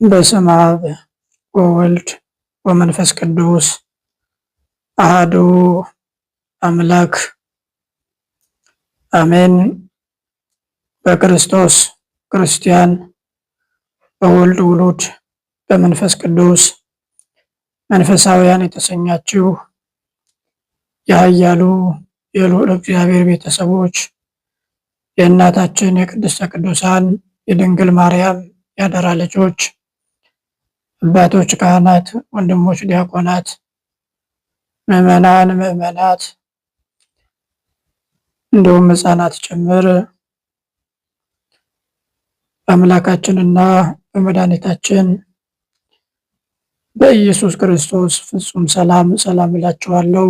በስመ አብ ወወልድ ወመንፈስ ቅዱስ አሐዱ አምላክ አሜን። በክርስቶስ ክርስቲያን፣ በወልድ ውሉድ፣ በመንፈስ ቅዱስ መንፈሳውያን የተሰኛችሁ የኃያሉ የልዑል እግዚአብሔር ቤተሰቦች፣ የእናታችን የቅድስተ ቅዱሳን የድንግል ማርያም ያደራ ልጆች፣ አባቶች ካህናት፣ ወንድሞች ዲያቆናት፣ ምዕመናን ምዕመናት፣ እንዲሁም ሕፃናት ጭምር፣ በአምላካችንና በመድኃኒታችን በኢየሱስ ክርስቶስ ፍጹም ሰላም ሰላም እላችኋለሁ።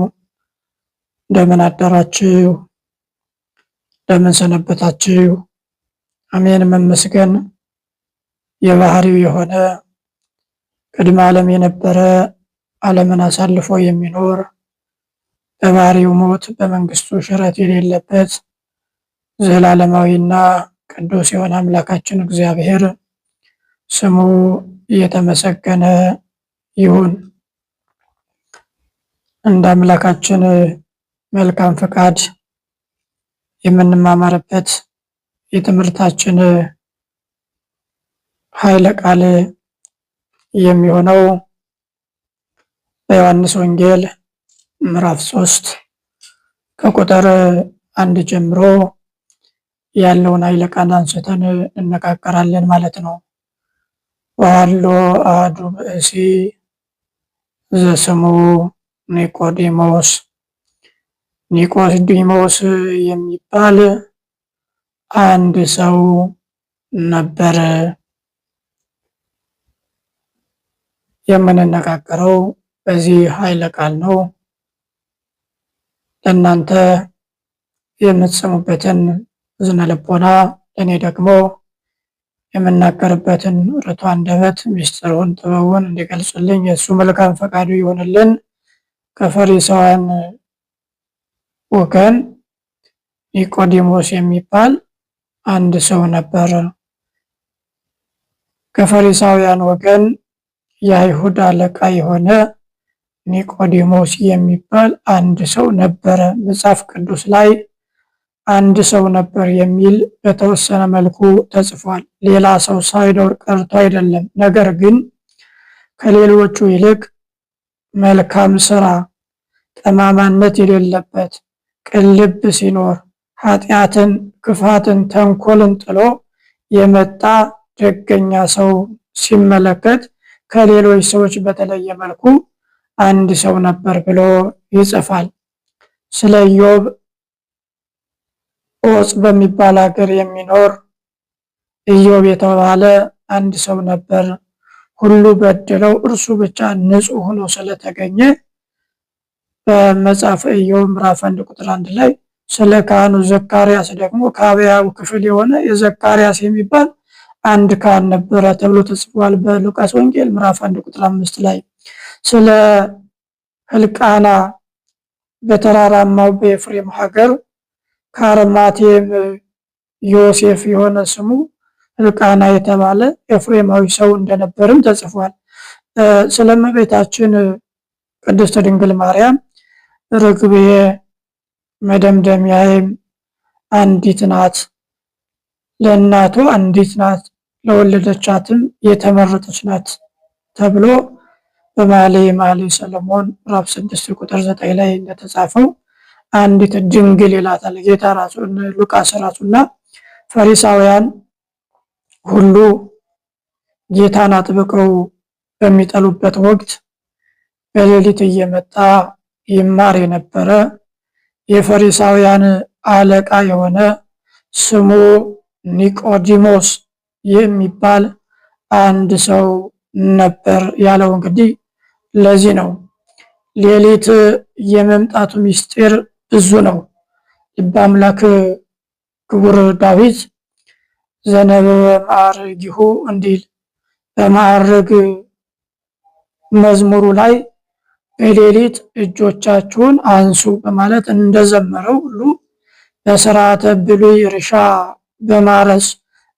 እንደምን አደራችሁ? እንደምን ሰነበታችሁ? አሜን። መመስገን የባህሪው የሆነ፣ ቅድመ ዓለም የነበረ፣ ዓለምን አሳልፎ የሚኖር፣ በባህሪው ሞት በመንግስቱ ሽረት የሌለበት፣ ዘላለማዊና ቅዱስ የሆነ አምላካችን እግዚአብሔር ስሙ እየተመሰገነ ይሁን። እንደ አምላካችን መልካም ፈቃድ የምንማማርበት የትምህርታችን ኃይለ ቃል የሚሆነው በዮሐንስ ወንጌል ምዕራፍ 3 ከቁጥር 1 ጀምሮ ያለውን ኃይለ ቃል አንስተን እንነጋገራለን ማለት ነው። ወሀሎ አሐዱ ብእሲ ዘስሙ ኒቆዲሞስ፣ ኒቆዲሞስ የሚባል አንድ ሰው ነበር። የምንነጋገረው በዚህ ኃይለ ቃል ነው። ለእናንተ የምትሰሙበትን እዝነ ልቦና፣ ለእኔ ደግሞ የምናገርበትን ርቱዕ አንደበት ምስጢሩን ጥበቡን እንዲገልጽልኝ የእሱ መልካም ፈቃዱ ይሆንልን። ከፈሪሳውያን ወገን ኒቆዲሞስ የሚባል አንድ ሰው ነበር። ከፈሪሳውያን ወገን የአይሁድ አለቃ የሆነ ኒቆዲሞስ የሚባል አንድ ሰው ነበረ። መጽሐፍ ቅዱስ ላይ አንድ ሰው ነበር የሚል በተወሰነ መልኩ ተጽፏል። ሌላ ሰው ሳይኖር ቀርቶ አይደለም። ነገር ግን ከሌሎቹ ይልቅ መልካም ስራ፣ ጠማማነት የሌለበት፣ ቅን ልብ ሲኖር፣ ኃጢአትን፣ ክፋትን፣ ተንኮልን ጥሎ የመጣ ደገኛ ሰው ሲመለከት ከሌሎች ሰዎች በተለየ መልኩ አንድ ሰው ነበር ብሎ ይጽፋል። ስለ ኢዮብ ዖፅ በሚባል ሀገር የሚኖር ኢዮብ የተባለ አንድ ሰው ነበር። ሁሉ በድለው እርሱ ብቻ ንጹሕ ሆኖ ስለተገኘ በመጽሐፈ ኢዮብ ምዕራፍ 1 ቁጥር 1 ላይ፣ ስለ ካህኑ ዘካርያስ ደግሞ ከአብያው ክፍል የሆነ የዘካርያስ የሚባል አንድ ካህን ነበረ ተብሎ ተጽፏል። በሉቃስ ወንጌል ምዕራፍ 1 ቁጥር 5 ላይ፣ ስለ ሕልቃና በተራራማው በኤፍሬም ሀገር ከአርማቴም ዮሴፍ የሆነ ስሙ ሕልቃና የተባለ ኤፍሬማዊ ሰው እንደነበርም ተጽፏል። ስለ እመቤታችን ቅድስት ድንግል ማርያም ርግቤ መደምደሚያዬም አንዲት ናት፣ ለእናቱ አንዲት ናት፣ ለወለደቻትም የተመረጠች ናት ተብሎ በመኃልየ መኃልይ ሰለሞን ምዕራፍ 6 ቁጥር 9 ላይ እንደተጻፈው አንዲት ድንግል ይላታል ጌታ ራሱ፣ ሉቃስ ራሱና ፈሪሳውያን ሁሉ ጌታን አጥብቀው በሚጠሉበት ወቅት በሌሊት እየመጣ ይማር የነበረ፣ የፈሪሳውያን አለቃ የሆነ፣ ስሙ ኒቆዲሞስ የሚባል አንድ ሰው ነበር ያለው እንግዲህ ለዚህ ነው። ሌሊት የመምጣቱ ምስጢር ብዙ ነው። ልበ አምላክ ክቡር ዳዊት ዘነበበ ማዕርጊሁ እንዲል በማዕርግ መዝሙሩ ላይ በሌሊት እጆቻችሁን አንሱ በማለት እንደዘመረው ሁሉ በስርዓተ ብሉይ እርሻ በማረስ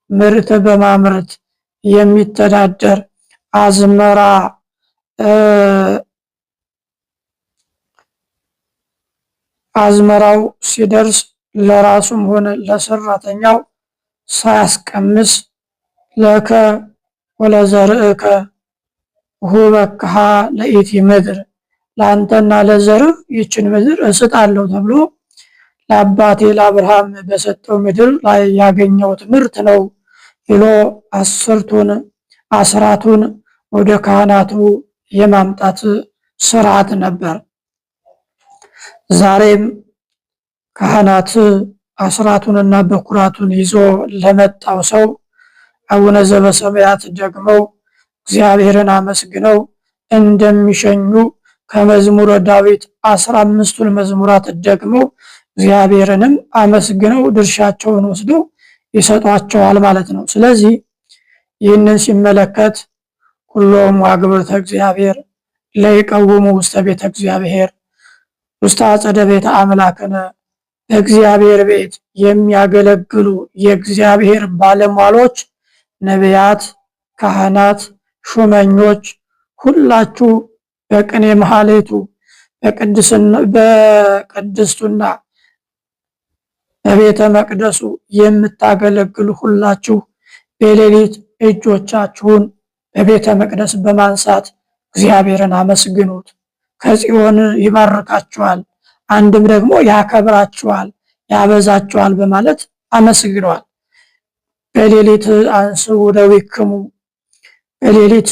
ምርት በማምረት የሚተዳደር አዝመራ አዝመራው ሲደርስ ለራሱም ሆነ ለሰራተኛው ሳያስቀምስ ለከ ወለዘርእከ ሁበክሃ ለኢቲ ምድር፣ ለአንተና ለዘርህ ይችን ምድር እስጣለሁ ተብሎ ለአባቴ ለአብርሃም በሰጠው ምድር ላይ ያገኘው ትምህርት ነው ብሎ አስርቱን አስራቱን ወደ ካህናቱ የማምጣት ስርዓት ነበር። ዛሬም ካህናት አስራቱንና በኩራቱን ይዞ ለመጣው ሰው አቡነ ዘበሰማያት ደግመው እግዚአብሔርን አመስግነው እንደሚሸኙ ከመዝሙረ ዳዊት 15ቱን መዝሙራት ደግመው እግዚአብሔርንም አመስግነው ድርሻቸውን ወስደው ይሰጧቸዋል ማለት ነው። ስለዚህ ይህንን ሲመለከት ሁሎም አግብርተ እግዚአብሔር ለይቀውሙ ውስተ ቤተ እግዚአብሔር ውስተ አጸደ ቤተ አምላክነ፣ በእግዚአብሔር ቤት የሚያገለግሉ የእግዚአብሔር ባለሟሎች ነቢያት፣ ካህናት፣ ሹመኞች ሁላችሁ በቅኔ መሐሌቱ በቅድስቱና በቤተ መቅደሱ የምታገለግሉ ሁላችሁ በሌሊት እጆቻችሁን በቤተ መቅደስ በማንሳት እግዚአብሔርን አመስግኑት። ከጽዮን ይባርካችኋል፣ አንድም ደግሞ ያከብራችኋል፣ ያበዛችኋል በማለት አመስግነዋል። በሌሊት አንስኡ እደዊክሙ፣ በሌሊት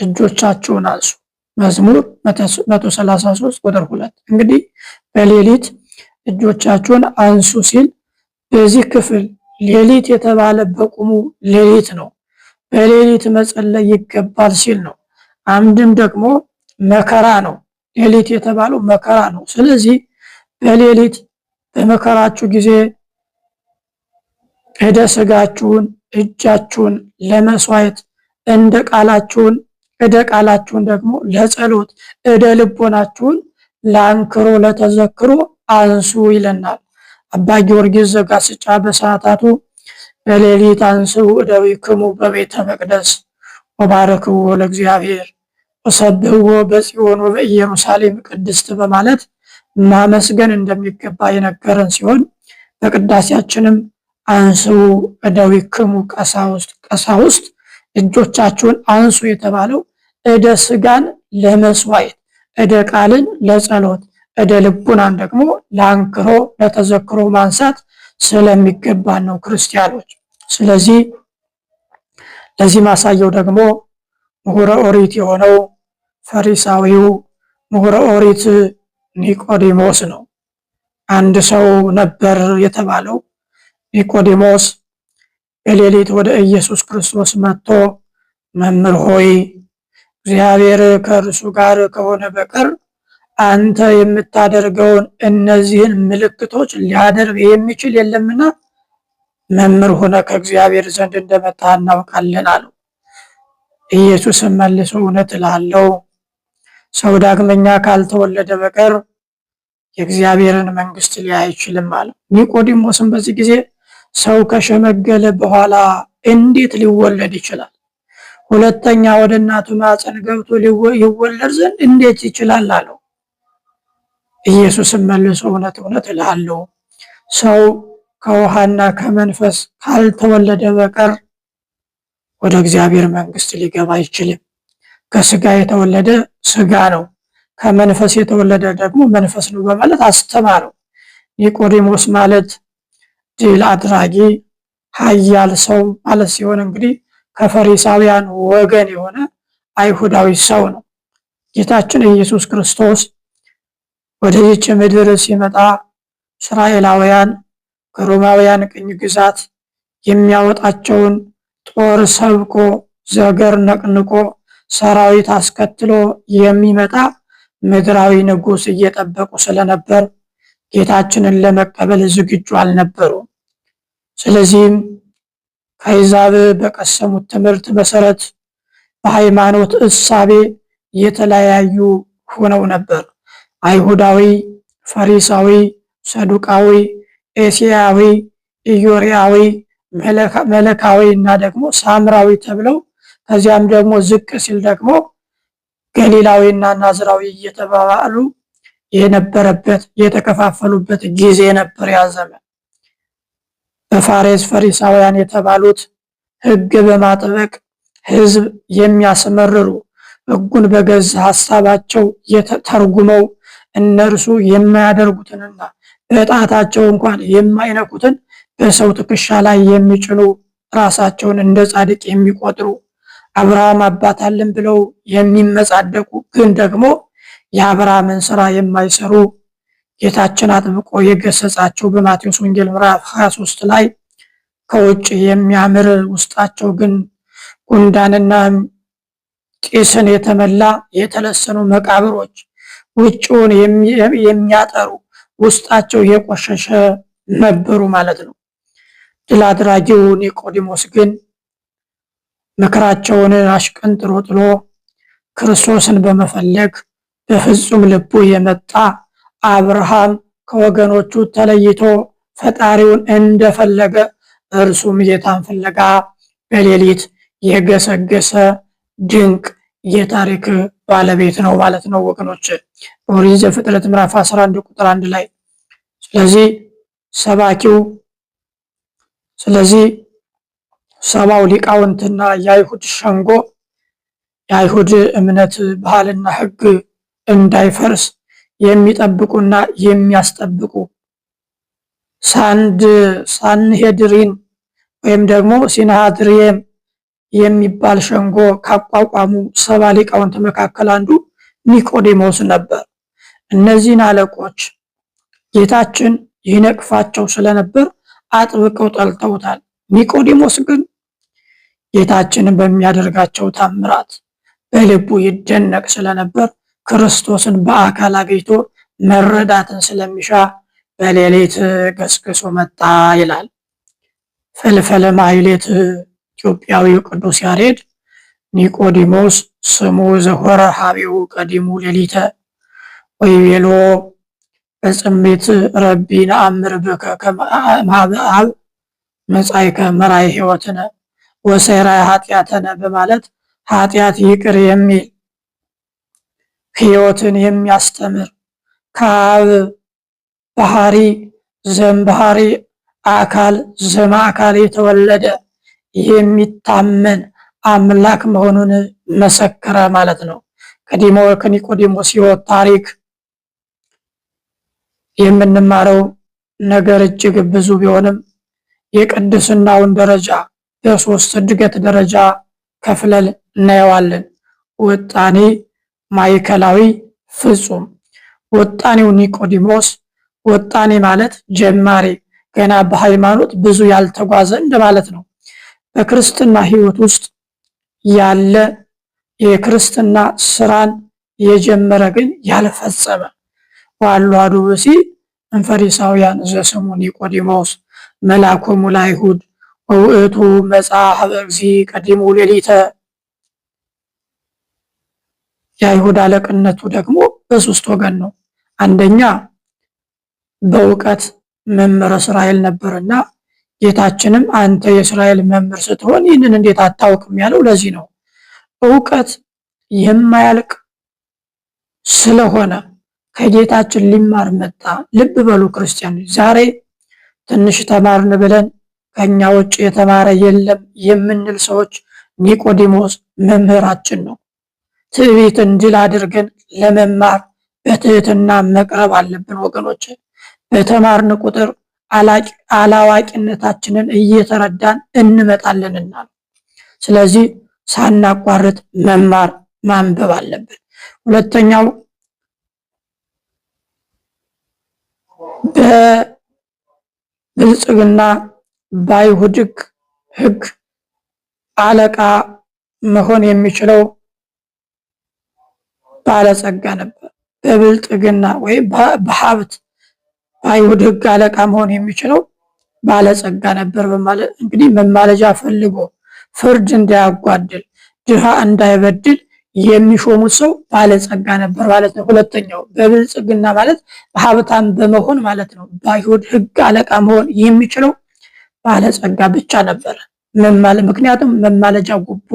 እጆቻችሁን አንሱ። መዝሙር 133 ቁጥር 2። እንግዲህ በሌሊት እጆቻችሁን አንሱ ሲል በዚህ ክፍል ሌሊት የተባለ በቁሙ ሌሊት ነው። በሌሊት መጸለይ ይገባል ሲል ነው። አንድም ደግሞ መከራ ነው። ሌሊት የተባለው መከራ ነው። ስለዚህ በሌሊት በመከራችሁ ጊዜ እደ ስጋችሁን እጃችሁን ለመስዋዕት እንደ ቃላችሁን እደ ቃላችሁን ደግሞ ለጸሎት እደ ልቦናችሁን ለአንክሮ ለተዘክሮ አንሱ ይለናል። አባ ጊዮርጊስ ዘጋስጫ በሰዓታቱ በሌሊት አንስኡ እደዊክሙ በቤተ መቅደስ ወባርክዎ ለእግዚአብሔር ወሰብሕዎ በጽዮን ወበኢየሩሳሌም ቅድስት በማለት ማመስገን እንደሚገባ የነገረን ሲሆን በቅዳሴያችንም አንስኡ እደዊክሙ ቀሳውስት፣ ቀሳውስት እጆቻችሁን አንሱ የተባለው እደ ስጋን ለመስዋዕት፣ እደ ቃልን ለጸሎት፣ እደ ልቡናን ደግሞ ለአንክሮ ለተዘክሮ ማንሳት ስለሚገባን ነው ክርስቲያኖች። ስለዚህ ለዚህ ማሳየው ደግሞ ምሁረ ኦሪት የሆነው ፈሪሳዊው ምሁረ ኦሪት ኒቆዲሞስ ነው። አንድ ሰው ነበር የተባለው ኒቆዲሞስ በሌሊት ወደ ኢየሱስ ክርስቶስ መጥቶ መምህር ሆይ እግዚአብሔር ከእርሱ ጋር ከሆነ በቀር አንተ የምታደርገውን እነዚህን ምልክቶች ሊያደርግ የሚችል የለምና መምህር ሆነ ከእግዚአብሔር ዘንድ እንደመጣ እናውቃለን አለው። ኢየሱስም መልሶ እውነት እልሃለሁ ሰው ዳግመኛ ካልተወለደ በቀር የእግዚአብሔርን መንግሥት ሊያይ አይችልም አለው። ኒቆዲሞስም በዚህ ጊዜ ሰው ከሸመገለ በኋላ እንዴት ሊወለድ ይችላል? ሁለተኛ ወደ እናቱ ማኅፀን ገብቶ ይወለድ ዘንድ እንዴት ይችላል አለው። ኢየሱስም መልሶ እውነት እውነት እልሃለሁ ሰው ከውሃና ከመንፈስ ካልተወለደ በቀር ወደ እግዚአብሔር መንግሥት ሊገባ አይችልም። ከስጋ የተወለደ ስጋ ነው፣ ከመንፈስ የተወለደ ደግሞ መንፈስ ነው በማለት አስተማረው። ኒቆዲሞስ ማለት ድል አድራጊ ኃያል ሰው ማለት ሲሆን እንግዲህ ከፈሪሳውያን ወገን የሆነ አይሁዳዊ ሰው ነው። ጌታችን ኢየሱስ ክርስቶስ ወደዚች ምድር ሲመጣ እስራኤላውያን ከሮማውያን ቅኝ ግዛት የሚያወጣቸውን ጦር ሰብቆ ዘገር ነቅንቆ ሰራዊት አስከትሎ የሚመጣ ምድራዊ ንጉሥ እየጠበቁ ስለነበር ጌታችንን ለመቀበል ዝግጁ አልነበሩም። ስለዚህም ከአሕዛብ በቀሰሙት ትምህርት መሰረት በሃይማኖት እሳቤ የተለያዩ ሆነው ነበር። አይሁዳዊ፣ ፈሪሳዊ፣ ሰዱቃዊ፣ ኤስያዊ፣ ኢዮሪያዊ፣ መለካዊ እና ደግሞ ሳምራዊ ተብለው ከዚያም ደግሞ ዝቅ ሲል ደግሞ ገሊላዊና ናዝራዊ እየተባባሉ የነበረበት የተከፋፈሉበት ጊዜ ነበር ያ ዘመን። በፋሬስ ፈሪሳውያን የተባሉት ሕግ በማጥበቅ ሕዝብ የሚያስመርሩ ሕጉን በገዛ ሐሳባቸው ተርጉመው እነርሱ የማያደርጉትንና በጣታቸው እንኳን የማይነኩትን በሰው ትከሻ ላይ የሚጭኑ ራሳቸውን እንደ ጻድቅ የሚቆጥሩ አብርሃም አባት አለን ብለው የሚመጻደቁ ግን ደግሞ የአብርሃምን ስራ የማይሰሩ ጌታችን አጥብቆ የገሰጻቸው በማቴዎስ ወንጌል ምዕራፍ 23 ላይ ከውጭ የሚያምር ውስጣቸው ግን ጉንዳንና ጢስን የተመላ የተለሰኑ መቃብሮች ውጭውን የሚያጠሩ ውስጣቸው የቆሸሸ ነበሩ ማለት ነው። ድል አድራጊው ኒቆዲሞስ ግን ምክራቸውን አሽቀንጥሮ ጥሎ ክርስቶስን በመፈለግ በፍጹም ልቡ የመጣ አብርሃም ከወገኖቹ ተለይቶ ፈጣሪውን እንደፈለገ እርሱም ጌታን ፍለጋ በሌሊት የገሰገሰ ድንቅ የታሪክ ባለቤት ነው ማለት ነው ወገኖች። ኦሪት ዘፍጥረት ምዕራፍ 11 ቁጥር 1 ላይ ስለዚህ ሰባኪው ስለዚህ ሰባው ሊቃውንትና የአይሁድ ሸንጎ የአይሁድ እምነት ባህልና ሕግ እንዳይፈርስ የሚጠብቁና የሚያስጠብቁ ሳንሄድሪን ወይም ደግሞ ሲንሃድሪየም የሚባል ሸንጎ ካቋቋሙ ሰባ ሊቃውንት መካከል አንዱ ኒቆዲሞስ ነበር። እነዚህን አለቆች ጌታችን ይነቅፋቸው ስለነበር አጥብቀው ጠልተውታል። ኒቆዲሞስ ግን ጌታችንን በሚያደርጋቸው ታምራት በልቡ ይደነቅ ስለነበር ክርስቶስን በአካል አግኝቶ መረዳትን ስለሚሻ በሌሊት ገስግሶ መጣ ይላል። ፍልፈለ ማሕሌት ኢትዮጵያዊው ቅዱስ ያሬድ ኒቆዲሞስ ስሙ ዘሆረ ሀቢሁ ቀዲሙ ሌሊተ ወይቤሎ በጽሜት ረቢ ነአምር ብከ ከመ አብ መጻእከ መራይ ሕይወትነ ወሰራይ ኃጢአተነ በማለት ኃጢአት ይቅር የሚል ሕይወትን የሚያስተምር ከአብ ባህሪ ዘእምባህሪ አካል ዘእምአካል የተወለደ የሚታመን አምላክ መሆኑን መሰከረ ማለት ነው። ከኒቆዲሞስ ሕይወት ታሪክ የምንማረው ነገር እጅግ ብዙ ቢሆንም የቅድስናውን ደረጃ በሶስት እድገት ደረጃ ከፍለል እናየዋለን። ወጣኔ፣ ማዕከላዊ፣ ፍጹም። ወጣኔው ኒቆዲሞስ፣ ወጣኔ ማለት ጀማሪ፣ ገና በሃይማኖት ብዙ ያልተጓዘ እንደማለት ነው። በክርስትና ሕይወት ውስጥ ያለ የክርስትና ስራን የጀመረ ግን ያልፈጸመ። ወሀሎ አሐዱ ብእሲ እምፈሪሳውያን ዘስሙ ኒቆዲሞስ መልአኮሙ ለአይሁድ ወውእቱ መጽአ ኀበ እግዚእ ቀዲሙ ሌሊተ። የአይሁድ አለቅነቱ ደግሞ በሶስት ወገን ነው። አንደኛ በእውቀት መምህረ እስራኤል ነበርና ጌታችንም አንተ የእስራኤል መምህር ስትሆን ይህንን እንዴት አታውቅም ያለው ለዚህ ነው። እውቀት የማያልቅ ስለሆነ ከጌታችን ሊማር መጣ። ልብ በሉ ክርስቲያኖች፣ ዛሬ ትንሽ ተማርን ብለን ከኛ ውጭ የተማረ የለም የምንል ሰዎች ኒቆዲሞስ መምህራችን ነው። ትዕቢትን ድል አድርገን ለመማር በትህትና መቅረብ አለብን ወገኖች። በተማርን ቁጥር አላዋቂነታችንን እየተረዳን እንመጣለንና፣ ስለዚህ ሳናቋርጥ መማር ማንበብ አለብን። ሁለተኛው በብልጽግና በአይሁድ ሕግ አለቃ መሆን የሚችለው ባለጸጋ ነበር። በብልጥግና ወይም በሀብት በአይሁድ ሕግ አለቃ መሆን የሚችለው ባለጸጋ ነበር። በማለት እንግዲህ መማለጃ ፈልጎ ፍርድ እንዳያጓድል ድሃ እንዳይበድል የሚሾሙት ሰው ባለጸጋ ነበር ማለት ነው። ሁለተኛው በብልጽግና ማለት ሀብታም በመሆን ማለት ነው። በአይሁድ ሕግ አለቃ መሆን የሚችለው ባለጸጋ ብቻ ነበር። ምክንያቱም መማለጃ ጉቦ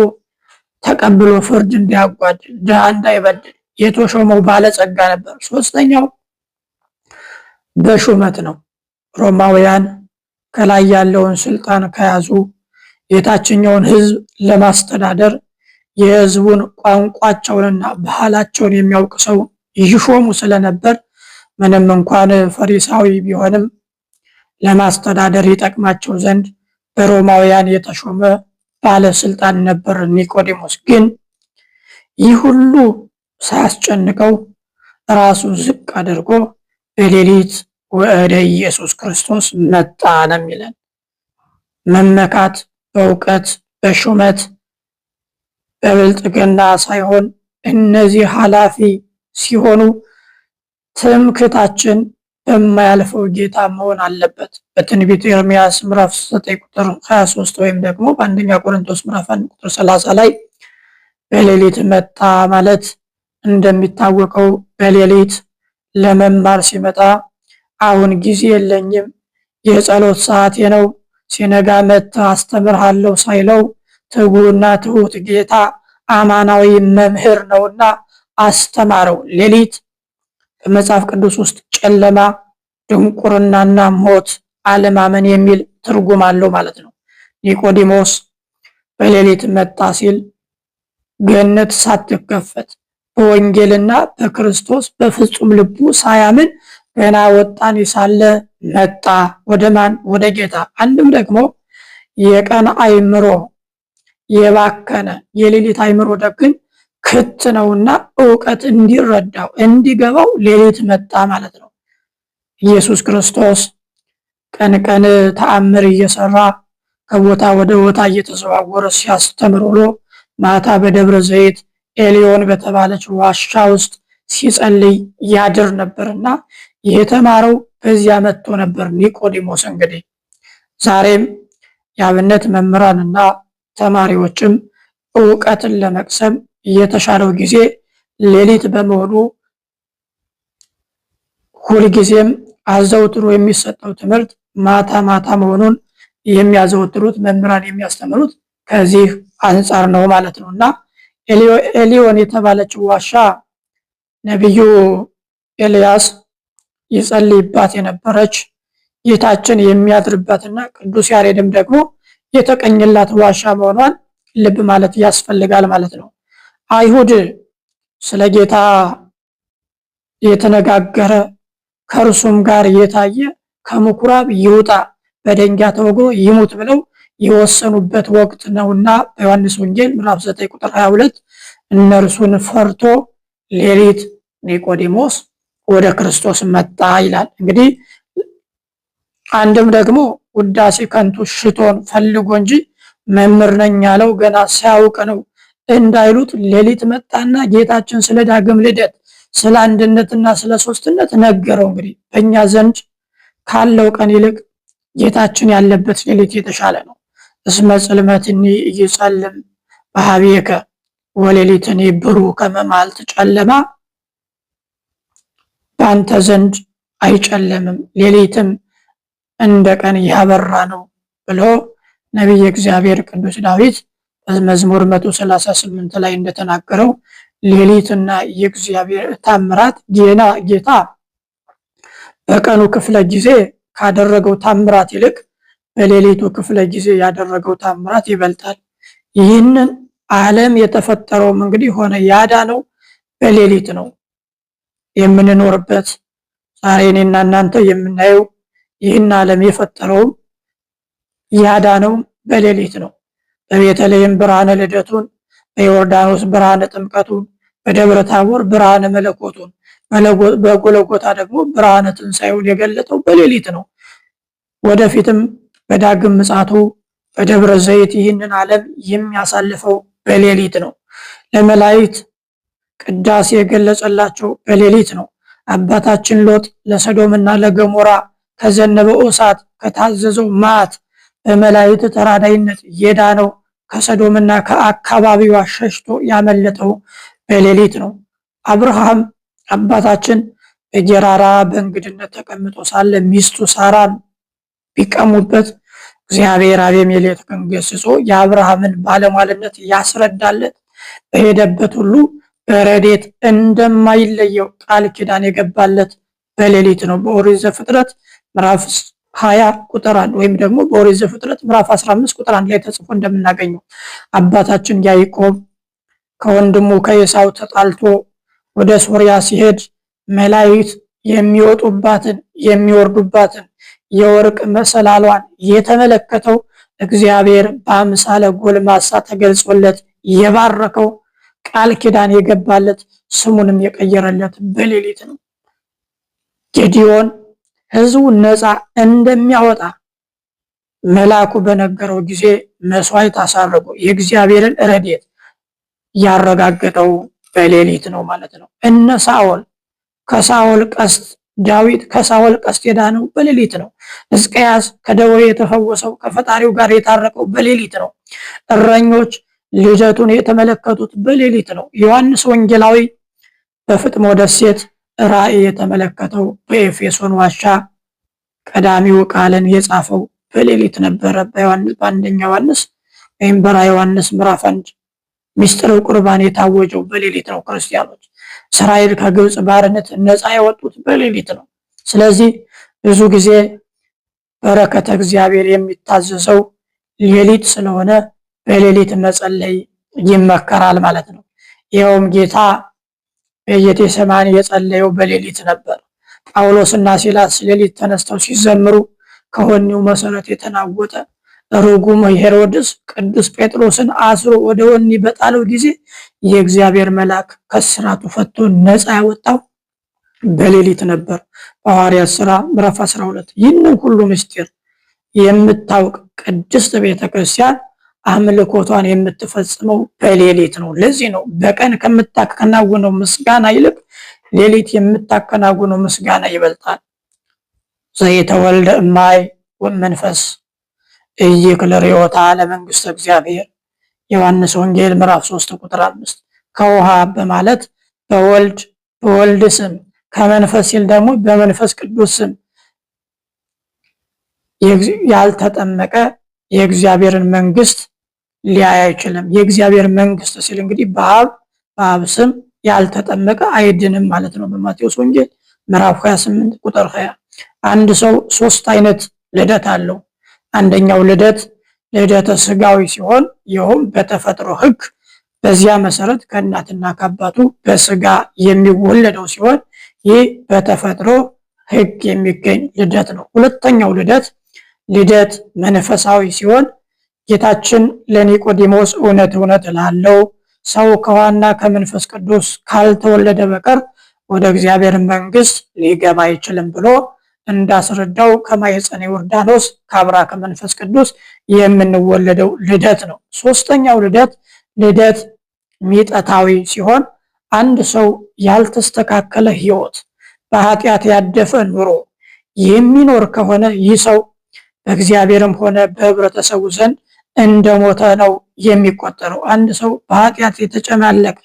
ተቀብሎ ፍርድ እንዲያጓድል፣ ድሃ እንዳይበድል የተሾመው ባለጸጋ ነበር። ሶስተኛው በሹመት ነው። ሮማውያን ከላይ ያለውን ስልጣን ከያዙ የታችኛውን ሕዝብ ለማስተዳደር የሕዝቡን ቋንቋቸውንና ባህላቸውን የሚያውቅ ሰው ይሾሙ ስለነበር ምንም እንኳን ፈሪሳዊ ቢሆንም ለማስተዳደር ይጠቅማቸው ዘንድ በሮማውያን የተሾመ ባለስልጣን ነበር ኒቆዲሞስ። ግን ይህ ሁሉ ሳያስጨንቀው ራሱ ዝቅ አድርጎ በሌሊት ወደ ኢየሱስ ክርስቶስ መጣ ነው የሚለን። መመካት በእውቀት በሹመት በብልጥግና ሳይሆን እነዚህ ኃላፊ ሲሆኑ ትምክታችን በማያልፈው ጌታ መሆን አለበት። በትንቢት ኤርምያስ ምዕራፍ 9 ቁጥር 23 ወይም ደግሞ በአንደኛ ቆሮንቶስ ምዕራፍ 1 ቁጥር 30 ላይ በሌሊት መጣ ማለት እንደሚታወቀው በሌሊት ለመማር ሲመጣ አሁን ጊዜ የለኝም፣ የጸሎት ሰዓቴ ነው፣ ሲነጋ መጥተህ አስተምርሃለሁ ሳይለው ትጉና ትሁት ጌታ አማናዊ መምህር ነውና አስተማረው። ሌሊት በመጽሐፍ ቅዱስ ውስጥ ጨለማ፣ ድንቁርናና ሞት፣ አለማመን የሚል ትርጉም አለው ማለት ነው። ኒቆዲሞስ በሌሊት መጣ ሲል ገነት ሳትከፈት በወንጌልና በክርስቶስ በፍጹም ልቡ ሳያምን ገና ወጣን ሳለ መጣ። ወደ ማን? ወደ ጌታ። አንድም ደግሞ የቀን አይምሮ የባከነ የሌሊት አይምሮ ደግን ክት ነውና እውቀት እንዲረዳው እንዲገባው ሌሊት መጣ ማለት ነው። ኢየሱስ ክርስቶስ ቀን ቀን ተአምር እየሰራ ከቦታ ወደ ቦታ እየተዘዋወረ ሲያስተምር ውሎ ማታ በደብረ ዘይት ኤሊዮን በተባለች ዋሻ ውስጥ ሲጸልይ ያድር ነበርና የተማረው በዚያ መጥቶ ነበር ኒቆዲሞስ። እንግዲህ ዛሬም የአብነት መምህራንና ተማሪዎችም እውቀትን ለመቅሰም የተሻለው ጊዜ ሌሊት በመሆኑ ሁልጊዜም አዘውትሮ የሚሰጠው ትምህርት ማታ ማታ መሆኑን የሚያዘወትሩት መምህራን የሚያስተምሩት ከዚህ አንጻር ነው ማለት ነው። እና ኤሊዮን የተባለችው ዋሻ ነቢዩ ኤልያስ ይጸልይባት የነበረች ጌታችን የሚያድርባትና ቅዱስ ያሬድም ደግሞ የተቀኘላት ዋሻ መሆኗን ልብ ማለት ያስፈልጋል ማለት ነው። አይሁድ ስለ ጌታ የተነጋገረ ከእርሱም ጋር የታየ ከምኩራብ ይውጣ በደንጊያ ተወግሮ ይሙት ብለው የወሰኑበት ወቅት ነውና በዮሐንስ ወንጌል ምዕራፍ 9 ቁጥር 22 እነርሱን ፈርቶ ሌሊት ኒቆዲሞስ ወደ ክርስቶስ መጣ ይላል። እንግዲህ አንድም ደግሞ ውዳሴ ከንቱ ሽቶን ፈልጎ እንጂ መምህር ነኝ ያለው ገና ሳያውቅ ነው እንዳይሉት ሌሊት መጣና ጌታችን ስለ ዳግም ልደት ስለ አንድነትና ስለ ሶስትነት ነገረው። እንግዲህ በእኛ ዘንድ ካለው ቀን ይልቅ ጌታችን ያለበት ሌሊት የተሻለ ነው። እስመ ጽልመትኒ ኢይጸልም በኀቤከ ወሌሊትኒ ብሩህ ከመ መዓልት፣ ጨለማ በአንተ ዘንድ አይጨለምም ሌሊትም እንደ ቀን ያበራ ነው ብሎ ነቢየ እግዚአብሔር ቅዱስ ዳዊት በመዝሙር 138 ላይ እንደተናገረው ሌሊትና የእግዚአብሔር ታምራት ጌና ጌታ በቀኑ ክፍለ ጊዜ ካደረገው ታምራት ይልቅ በሌሊቱ ክፍለ ጊዜ ያደረገው ታምራት ይበልጣል። ይህንን ዓለም የተፈጠረውም እንግዲህ ሆነ ያዳነው በሌሊት ነው። የምንኖርበት ዛሬ እኔና እናንተ የምናየው ይህን ዓለም የፈጠረውም ያዳነውም በሌሊት ነው። በቤተልሔም ብርሃነ ልደቱን፣ በዮርዳኖስ ብርሃነ ጥምቀቱን፣ በደብረ ታቦር ብርሃነ መለኮቱን፣ በጎለጎታ ደግሞ ብርሃነ ትንሣኤውን የገለጠው በሌሊት ነው። ወደፊትም በዳግም ምጽአቱ በደብረ ዘይት ይህንን ዓለም የሚያሳልፈው በሌሊት ነው። ለመላእክት ቅዳሴ የገለጸላቸው በሌሊት ነው። አባታችን ሎጥ ለሰዶምና ለገሞራ ከዘነበው እሳት ከታዘዘው መዓት በመላእክት ተራዳይነት የዳነው ከሰዶምና ከአካባቢዋ ሸሽቶ ያመለጠው በሌሊት ነው። አብርሃም አባታችን በጌራራ በእንግድነት ተቀምጦ ሳለ ሚስቱ ሳራን ቢቀሙበት እግዚአብሔር አቤሜሌክን ገስጾ የአብርሃምን ባለሟልነት ያስረዳለት በሄደበት ሁሉ በረድኤት እንደማይለየው ቃል ኪዳን የገባለት በሌሊት ነው። በኦሪት ዘፍጥረት ምዕራፍ 20 ቁጥር 1 ወይም ደግሞ በኦሪት ዘፍጥረት ምዕራፍ 15 ቁጥር 1 ላይ ተጽፎ እንደምናገኘው አባታችን ያዕቆብ ከወንድሙ ከኤሳው ተጣልቶ ወደ ሶርያ ሲሄድ መላእክት የሚወጡባትን የሚወርዱባትን የወርቅ መሰላሏን የተመለከተው እግዚአብሔር በአምሳለ ጎልማሳ ተገልጾለት የባረከው ቃል ኪዳን የገባለት ስሙንም የቀየረለት በሌሊት ነው። ጌዲዮን ሕዝቡን ነፃ እንደሚያወጣ መልአኩ በነገረው ጊዜ መስዋዕት አሳረጉ። የእግዚአብሔርን ረድኤት ያረጋገጠው በሌሊት ነው ማለት ነው። እነ ሳኦል ከሳኦል ቀስት ዳዊት ከሳኦል ቀስት የዳነው በሌሊት ነው። ሕዝቅያስ ከደዌ የተፈወሰው ከፈጣሪው ጋር የታረቀው በሌሊት ነው። እረኞች ልደቱን የተመለከቱት በሌሊት ነው። ዮሐንስ ወንጌላዊ በፍጥሞ ደሴት ራእይ የተመለከተው በኤፌሶን ዋሻ ቀዳሚው ቃልን የጻፈው በሌሊት ነበረ። በአንደኛ ዮሐንስ ወይም በራእየ ዮሐንስ ምዕራፍ 1 ሚስጥረ ቁርባን የታወጀው በሌሊት ነው። ክርስቲያኖች እስራኤል ከግብፅ ባርነት ነፃ የወጡት በሌሊት ነው። ስለዚህ ብዙ ጊዜ በረከተ እግዚአብሔር የሚታዘዘው ሌሊት ስለሆነ በሌሊት መጸለይ ይመከራል ማለት ነው። ይኸውም ጌታ በጌቴሴማኒ የጸለየው በሌሊት ነበር። ጳውሎስና ሲላስ ሌሊት ተነስተው ሲዘምሩ ከወህኒው መሰረት የተናወጠ ርጉም ሄሮድስ ቅዱስ ጴጥሮስን አስሮ ወደ ወህኒ በጣለው ጊዜ የእግዚአብሔር መልአክ ከስራቱ ፈቶ ነፃ ያወጣው በሌሊት ነበር። በሐዋርያት ሥራ ምዕራፍ 12። ይህንን ሁሉ ምስጢር የምታውቅ ቅድስት ቤተክርስቲያን አምልኮቷን የምትፈጽመው በሌሊት ነው። ለዚህ ነው በቀን ከምታከናውነው ምስጋና ይልቅ ሌሊት የምታከናውነው ምስጋና ይበልጣል። ዘየተወልደ እማይ ወመንፈስ ኢይክል ርእዮታ ለመንግሥተ እግዚአብሔር ዮሐንስ ወንጌል ምዕራፍ 3 ቁጥር 5። ከውሃ በማለት በወልድ በወልድ ስም፣ ከመንፈስ ሲል ደግሞ በመንፈስ ቅዱስ ስም ያልተጠመቀ የእግዚአብሔርን መንግስት ሊያይ አይችልም። የእግዚአብሔር መንግስት ሲል እንግዲህ በአብ በአብ ስም ያልተጠመቀ አይድንም ማለት ነው። በማቴዎስ ወንጌል ምዕራፍ 28 ቁጥር 20። አንድ ሰው ሶስት አይነት ልደት አለው። አንደኛው ልደት ልደተ ስጋዊ ሲሆን ይኸውም በተፈጥሮ ሕግ በዚያ መሰረት ከእናትና ከአባቱ በስጋ የሚወለደው ሲሆን ይህ በተፈጥሮ ሕግ የሚገኝ ልደት ነው። ሁለተኛው ልደት ልደት መንፈሳዊ ሲሆን ጌታችን ለኒቆዲሞስ እውነት እውነት እልሃለሁ ሰው ከውሃና ከመንፈስ ቅዱስ ካልተወለደ በቀር ወደ እግዚአብሔር መንግስት ሊገባ አይችልም ብሎ እንዳስረዳው ከማኅፀነ ዮርዳኖስ ከአብራ ከመንፈስ ቅዱስ የምንወለደው ልደት ነው። ሶስተኛው ልደት ልደት ሚጠታዊ ሲሆን አንድ ሰው ያልተስተካከለ ሕይወት በኃጢአት ያደፈ ኑሮ የሚኖር ከሆነ ይህ ሰው በእግዚአብሔርም ሆነ በህብረተሰቡ ዘንድ እንደሞተ ነው የሚቆጠረው። አንድ ሰው በኃጢአት የተጨማለቀ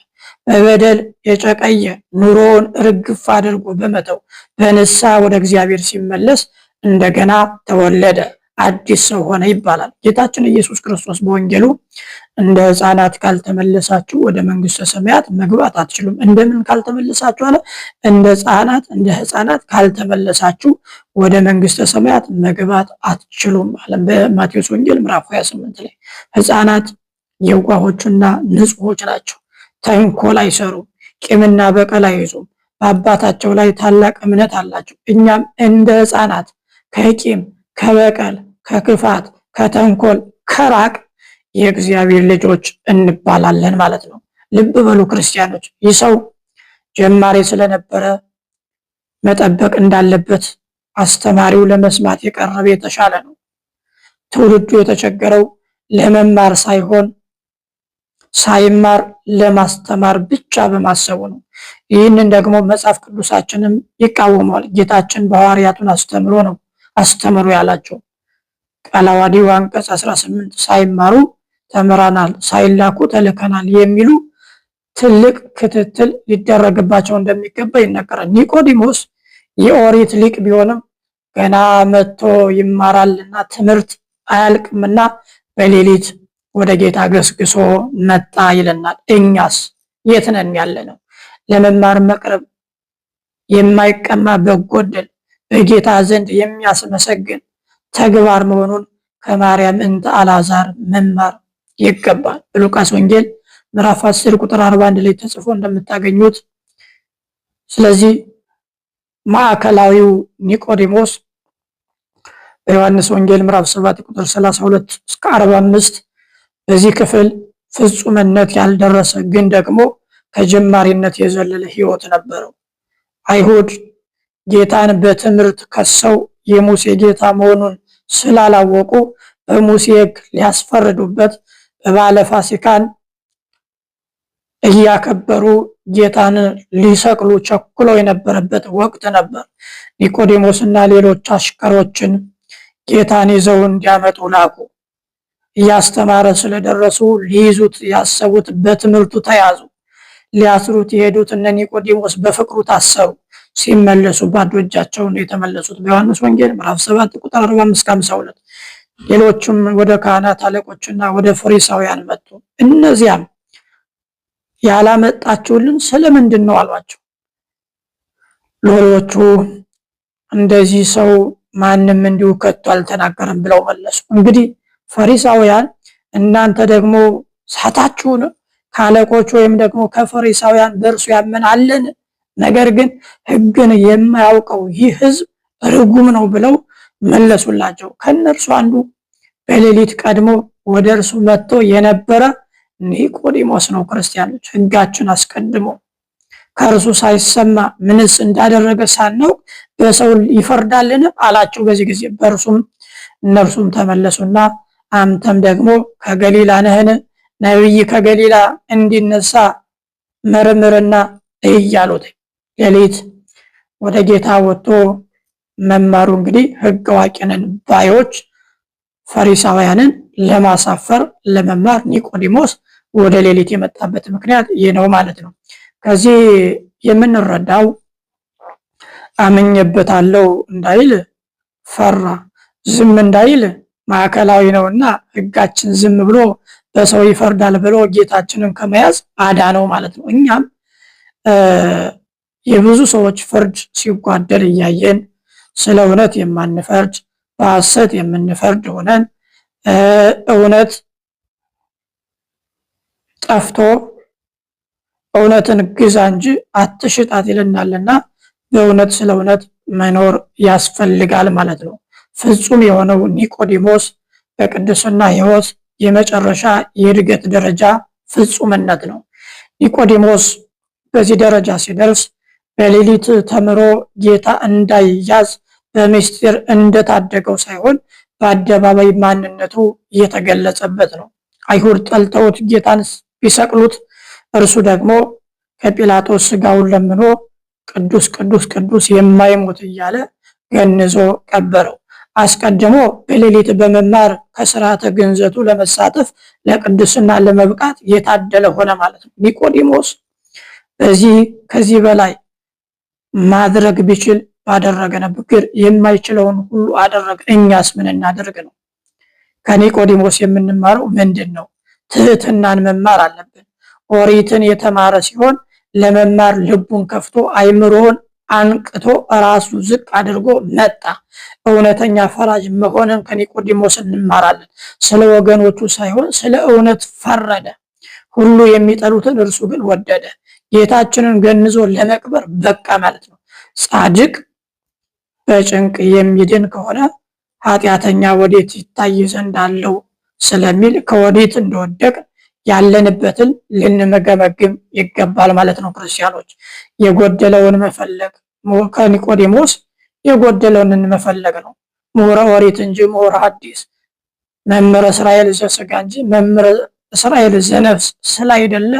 በበደል የጨቀየ ኑሮውን ርግፍ አድርጎ በመተው በንስሐ ወደ እግዚአብሔር ሲመለስ እንደገና ተወለደ፣ አዲስ ሰው ሆነ ይባላል። ጌታችን ኢየሱስ ክርስቶስ በወንጌሉ እንደ ሕፃናት ካልተመለሳችሁ ወደ መንግስተ ሰማያት መግባት አትችሉም። እንደምን ካልተመለሳችሁ አለ? እንደ ሕፃናት እንደ ሕፃናት ካልተመለሳችሁ ወደ መንግስተ ሰማያት መግባት አትችሉም አለ በማቴዎስ ወንጌል ምዕራፍ 28 ላይ። ሕፃናት የዋሆችና ንጹሖች ናቸው። ተንኮል አይሰሩም፣ ቂምና በቀል አይዙም። በአባታቸው ላይ ታላቅ እምነት አላቸው። እኛም እንደ ሕፃናት ከቂም ከበቀል ከክፋት ከተንኮል ከራቅ የእግዚአብሔር ልጆች እንባላለን ማለት ነው። ልብ በሉ ክርስቲያኖች፣ ይህ ሰው ጀማሪ ስለነበረ መጠበቅ እንዳለበት አስተማሪው ለመስማት የቀረበ የተሻለ ነው። ትውልዱ የተቸገረው ለመማር ሳይሆን ሳይማር ለማስተማር ብቻ በማሰቡ ነው። ይህንን ደግሞ መጽሐፍ ቅዱሳችንም ይቃወመዋል። ጌታችን በሐዋርያቱን አስተምሮ ነው አስተምሩ ያላቸው። ቃለ ዓዋዲው አንቀጽ 18 ሳይማሩ ተምረናል፣ ሳይላኩ ተልከናል የሚሉ ትልቅ ክትትል ሊደረግባቸው እንደሚገባ ይነገራል። ኒቆዲሞስ የኦሪት ሊቅ ቢሆንም ገና መጥቶ ይማራልና ትምህርት አያልቅምና በሌሊት ወደ ጌታ ገስግሶ መጣ ይለናል። እኛስ የት ነን ያለነው? ለመማር መቅረብ የማይቀማ በጎ ዕድል በጌታ ዘንድ የሚያስመሰግን ተግባር መሆኑን ከማርያም እንተ አልዓዛር መማር ይገባል። በሉቃስ ወንጌል ምዕራፍ 10 ቁጥር 41 ላይ ተጽፎ እንደምታገኙት። ስለዚህ ማዕከላዊው ኒቆዲሞስ በዮሐንስ ወንጌል ምዕራፍ 7 ቁጥር 32 እስከ 45 በዚህ ክፍል ፍጹምነት ያልደረሰ ግን ደግሞ ከጀማሪነት የዘለለ ሕይወት ነበረው። አይሁድ ጌታን በትምህርት ከሰው የሙሴ ጌታ መሆኑን ስላላወቁ በሙሴ ሕግ ሊያስፈርዱበት በበዓለ ፋሲካን እያከበሩ ጌታን ሊሰቅሉ ቸኩለው የነበረበት ወቅት ነበር። ኒቆዲሞስና ሌሎች አሽከሮችን ጌታን ይዘው እንዲያመጡ ላኩ። እያስተማረ ስለደረሱ ሊይዙት ያሰቡት በትምህርቱ ተያዙ። ሊያስሩት የሄዱት እነ ኒቆዲሞስ በፍቅሩ ታሰሩ። ሲመለሱ ባዶ እጃቸውን የተመለሱት በዮሐንስ ወንጌል ምዕራፍ 7 ቁጥር 45 52። ሌሎቹም ወደ ካህናት አለቆችና ወደ ፈሪሳውያን መጡ። እነዚያም ያላመጣችሁልን ስለምንድን ነው አሏቸው። ሎሌዎቹ እንደዚህ ሰው ማንም እንዲሁ ከቶ አልተናገረም ብለው መለሱ። እንግዲህ ፈሪሳውያን እናንተ ደግሞ ሳታችሁን? ከአለቆች ወይም ደግሞ ከፈሪሳውያን በእርሱ ያመን አለን? ነገር ግን ሕግን የማያውቀው ይህ ሕዝብ ርጉም ነው ብለው መለሱላቸው። ከእነርሱ አንዱ በሌሊት ቀድሞ ወደ እርሱ መጥቶ የነበረ ኒቆዲሞስ ነው። ክርስቲያኖች ሕጋችን አስቀድሞ ከእርሱ ሳይሰማ ምንስ እንዳደረገ ሳናውቅ በሰው ይፈርዳልን አላቸው። በዚህ ጊዜ በእርሱም እነርሱም ተመለሱና አንተም ደግሞ ከገሊላ ነህን? ነቢይ ከገሊላ እንዲነሳ መርምርና እይ አሉት። ሌሊት ወደ ጌታ ወጥቶ መማሩ እንግዲህ ሕግ አዋቂ ነን ባዮች ፈሪሳውያንን ለማሳፈር ለመማር ኒቆዲሞስ ወደ ሌሊት የመጣበት ምክንያት ይህ ነው ማለት ነው። ከዚህ የምንረዳው አምኜበታለሁ እንዳይል ፈራ፣ ዝም እንዳይል ማዕከላዊ ነውና ሕጋችን ዝም ብሎ በሰው ይፈርዳል ብሎ ጌታችንን ከመያዝ አዳነው ማለት ነው። እኛም የብዙ ሰዎች ፍርድ ሲጓደል እያየን ስለ እውነት የማንፈርድ በሐሰት የምንፈርድ ሆነን እውነት ጠፍቶ እውነትን ግዛ እንጂ አትሽጣት ይለናልና በእውነት ስለ እውነት መኖር ያስፈልጋል ማለት ነው። ፍጹም የሆነው ኒቆዲሞስ በቅድስና ሕይወት የመጨረሻ የእድገት ደረጃ ፍጹምነት ነው። ኒቆዲሞስ በዚህ ደረጃ ሲደርስ በሌሊት ተምሮ ጌታ እንዳይያዝ በምስጢር እንደታደገው ሳይሆን በአደባባይ ማንነቱ የተገለጸበት ነው። አይሁድ ጠልተውት ጌታን ቢሰቅሉት እርሱ ደግሞ ከጲላጦስ ስጋውን ለምኖ ቅዱስ ቅዱስ ቅዱስ የማይሞት እያለ ገንዞ ቀበረው። አስቀድሞ በሌሊት በመማር ከስርዓተ ግንዘቱ ለመሳተፍ ለቅድስና ለመብቃት የታደለ ሆነ ማለት ነው። ኒቆዲሞስ በዚህ ከዚህ በላይ ማድረግ ቢችል ባደረገ ነበር፣ ግን የማይችለውን ሁሉ አደረገ። እኛስ ምን እናደርግ ነው? ከኒቆዲሞስ የምንማረው ምንድን ነው? ትህትናን መማር አለብን። ኦሪትን የተማረ ሲሆን ለመማር ልቡን ከፍቶ አይምሮውን አንቅቶ ራሱ ዝቅ አድርጎ መጣ። እውነተኛ ፈራጅ መሆንን ከኒቆዲሞስ እንማራለን። ስለ ወገኖቹ ሳይሆን ስለ እውነት ፈረደ። ሁሉ የሚጠሉትን እርሱ ግን ወደደ። ጌታችንን ገንዞ ለመቅበር በቃ ማለት ነው። ጻድቅ በጭንቅ የሚድን ከሆነ ኃጢአተኛ ወዴት ይታይ ዘንድ አለው ስለሚል ከወዴት እንደወደቅ ያለንበትን ልንመገመግም ይገባል ማለት ነው። ክርስቲያኖች የጎደለውን መፈለግ ከኒቆዲሞስ የጎደለውን መፈለግ ነው። ምሁረ ኦሪት እንጂ ምሁረ ሐዲስ፣ መምህረ እስራኤል ዘሥጋ እንጂ መምህረ እስራኤል ዘነፍስ ስላይደለ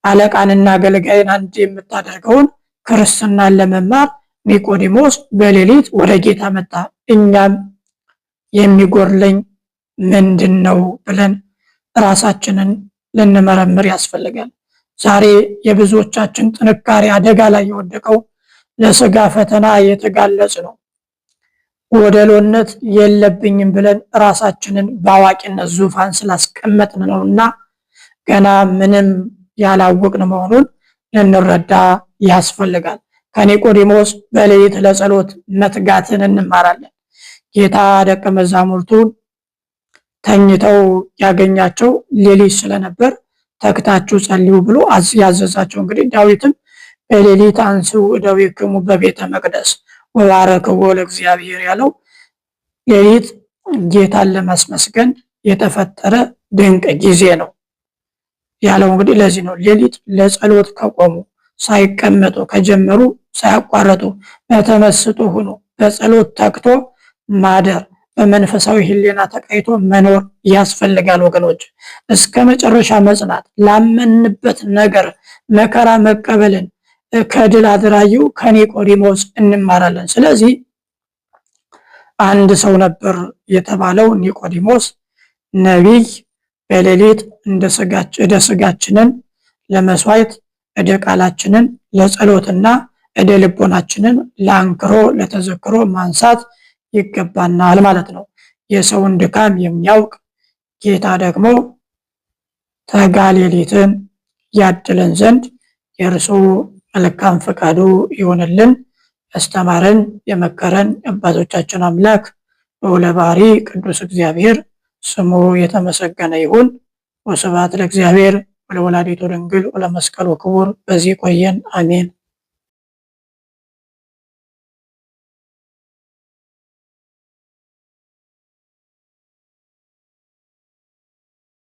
አለቃንና አገልጋይን አንድ የምታደርገውን ክርስትናን ለመማር ኒቆዲሞስ በሌሊት ወደ ጌታ መጣ። እኛም የሚጎድለኝ ምንድን ነው ብለን ራሳችንን ልንመረምር ያስፈልጋል። ዛሬ የብዙዎቻችን ጥንካሬ አደጋ ላይ የወደቀው ለስጋ ፈተና የተጋለጽ ነው። ጎደሎነት የለብኝም ብለን ራሳችንን በአዋቂነት ዙፋን ስላስቀመጥን ነውና ገና ምንም ያላወቅን መሆኑን ልንረዳ ያስፈልጋል። ከኒቆዲሞስ በሌሊት ለጸሎት መትጋትን እንማራለን። ጌታ ደቀ መዛሙርቱን ተኝተው ያገኛቸው ሌሊት ስለነበር ተግታችሁ ጸልዩ ብሎ ያዘዛቸው። እንግዲህ ዳዊትም በሌሊት አንሥኡ እደዊክሙ በቤተ መቅደስ ወባረክዎ ለእግዚአብሔር ያለው ሌሊት ጌታን ለማስመስገን የተፈጠረ ድንቅ ጊዜ ነው ያለው። እንግዲህ ለዚህ ነው ሌሊት ለጸሎት ከቆሙ ሳይቀመጡ ከጀመሩ ሳያቋረጡ በተመስጦ ሆኖ በጸሎት ተግቶ ማደር በመንፈሳዊ ሕሊና ተቃይቶ መኖር ያስፈልጋል ወገኖች። እስከ መጨረሻ መጽናት፣ ላመንበት ነገር መከራ መቀበልን ከድል አድራጊው ከኒቆዲሞስ እንማራለን። ስለዚህ አንድ ሰው ነበር የተባለው ኒቆዲሞስ ነቢይ በሌሊት እንደ ስጋችንን ለመስዋዕት እደ ቃላችንን ለጸሎትና እደ ልቦናችንን ለአንክሮ ለተዘክሮ ማንሳት ይገባናል ማለት ነው። የሰውን ድካም የሚያውቅ ጌታ ደግሞ ተጋሌሊትን ያድለን ዘንድ የእርሱ መልካም ፈቃዱ ይሆንልን። ያስተማረን የመከረን አባቶቻችን አምላክ ልዑለ ባሕርይ ቅዱስ እግዚአብሔር ስሙ የተመሰገነ ይሁን። ወስብሐት ለእግዚአብሔር ወለወላዲቱ ድንግል ወለመስቀሉ ክቡር። በዚህ ቆየን። አሜን።